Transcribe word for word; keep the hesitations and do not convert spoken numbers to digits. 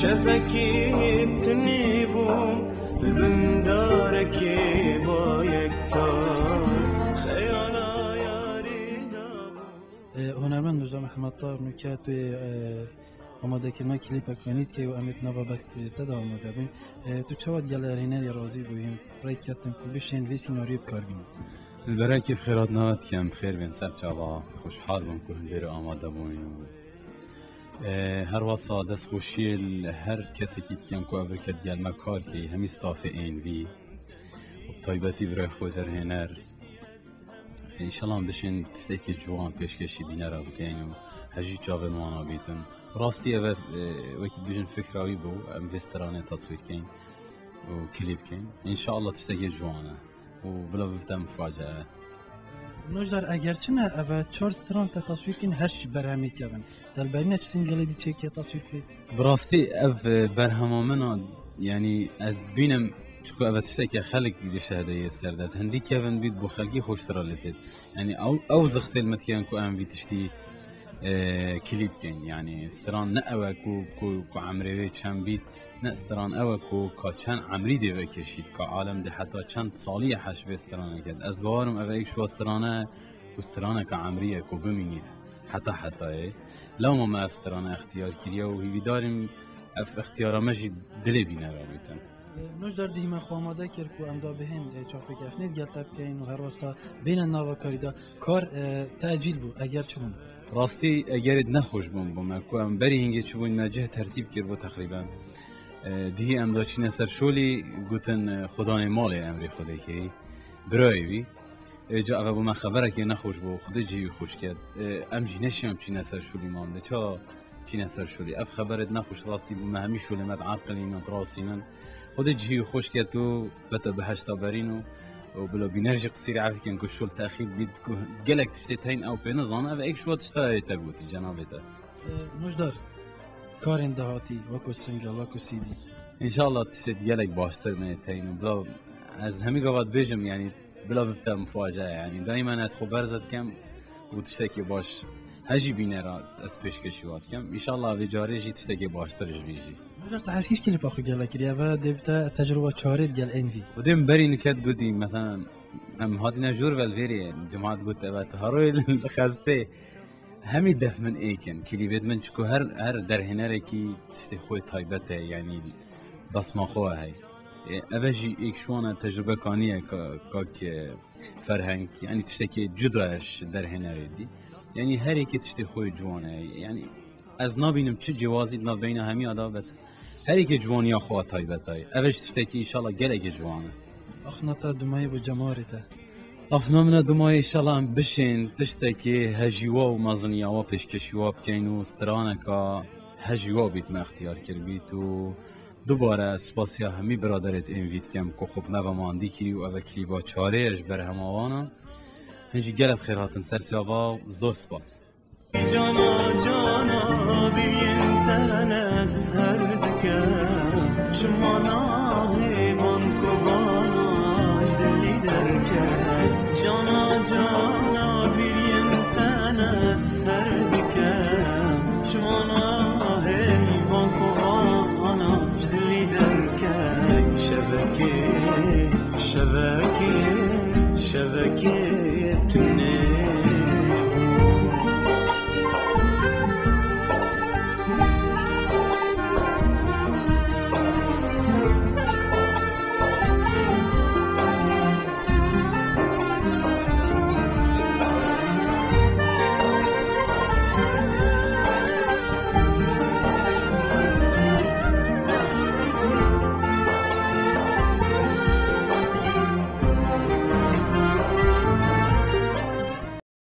Şevekî tinî bûm, li bin darekê bayektar, xeyala yarî de bûm. E, hunermend Nujda Mehmetlar, nûke tu yê, e, amadekirina klîpek wenî dikey û em ê di nava backstage te de amade bin. E, tu çawa digel derhênerê razî bûyî, rê ketin ku bişên vê senaryoyê bi kar bînin? Li berekî bi xêratina we dikem, bi xêr bên ser çava, xweşhal bûm ku hûn vêrê amade bûyîn û, e, her wesa destxweşiyê li her kesekî dikem ku ev rê ket digel me kar key, hemî stafê A N V û bi taybetî birayê xwe derhêner. Înşallah em bişên tiştekî ciwan pêşkêşî bînera bikeyn û hejî çavên wana bîtin. Rastî ev, e, wekî dibêjin fikra wî bû, em vê stranê taswîr keyn û klîp keyn. Înşallah tiştekî ciwan e û bila bibite mufacae. Nojdar, eger çi ne, ev çar stran te taswîr kin her şî berhemê kevin. Te li berî ne çi singelê dî çêkiye taswîr kir? Bi rastî ev, e, berhema min a, yanî ez dibînim, çiku ev tişteke xelk dişehde yê ser de. Hindî kevin bît bo xelkî xweştir a lê têt. Yanî ew, ew zixtê li me dikin ku em vî tiştî, e, klîp keyn. Yanî stran ne ew e ku, ku, ku emrê wê çend bît, ne stran ew e ku ka çend emrî dê vekişît, ka alem dê heta çend salî ye heş vê stranê ket. Ez bawer im ev êk ji wa strane ku straneka emrî ye ku bimînît heta hetayê. Lewma me ev strane extiyar kiriye û hîvîdar im ev extiyara me jî dilê bînera bîtin. Nojdar, dihî me xwe amade kir ku em da bihên, e, çavpêkeftinê digel te bikeyn û her wesa bêne nava karî de. Kar, e, tecîl bû, eger çi bûn? Rastî egerê nexweş bûn bo me ku em berî hingê çi bûn me cih tertîb kir bû teqrîben. E, dihî em da çîne ser şolî, gotin, e, xudanê malê emrê xwe dê kirî. Birayê wî. Ê, ca eve bo me xeberekê nexweş bû, Xwedê cihê wî xweş ket. Ê, em jî neşiyan çîne ser şolî, ma em dê ça çîne ser şolî. Ev xeberê nexweş rastî bo me hemî şolê me diarqilînin, dirasînin. Xwedê cihê wî xweş ket û bete bihişta berîn û, û bila bîner jî qisîrê efî kin ku şol texîr bît, ku gelek tiştê teyn ew pê nizane, ev êk ji wa tişta ê te gotî, cenabê te. Ê, Nojdar, karên dahatî, weko singel, weko C D. Înşallah tiştê gelek baştir me teyn û bila ez hemî gava dibêjim, yanî bila bibite mufacae, yanî daîmen ez xwe berze dikem û tiştekê baş hejî bînera ez pêşkêşî wa dikem. Înşallah vê carê jî tiştekê baştir ji vî jî. Nojdar, te hejkî ji klîpa xwe gele kiriye ve dê bite tecrûba çarê digel A N V. Xwedê min berî niket gotî, meselen, em hatine jor ve li vêrê, cemaat got, eve tu heroyê li xestê. Hemî def min êk in. Klîbêt min çiku her, her derhênerekî tiştê xwe taybet e, yanî basma xwe heye. E, eve jî êk ji wan e, tecrûbe kanî ye ka-, kak, e, Ferheng, yanî tiştekê cuda ye ji derhênerê dî. Yanî her êkê tiştê xwe ciwan e. Yanî ez nabînim çi cêwazî di nav beyna hemiya da, bes her êkê ciwaniya xwe taybet daye. Ev ji tiştekî înşallah gelekî ciwan e. Axna te dumayî bo cemarê te. Axna min e dumayî înşallah em bişên tiştekî hejîwa û meziniyawa pêşkêşîwa bikeyn û straneka hejîwa bît me extiyar kir bît û dubare spasiya hemî biraderêt ên vî dikem ku xwe bi me ve mandî kirî û eve klîba çarê ye ji berhema wana. Hin jî gelek xêr hatin ser çava, zor spas. Cana cana bîn te ne ez her dikem. Çima nahê van kovana ji dilî derke. Cana cana bîn te ne ez her dikem. Çima nahê van kovana ji dilî derke. Şevekê, şevekê, şevekê.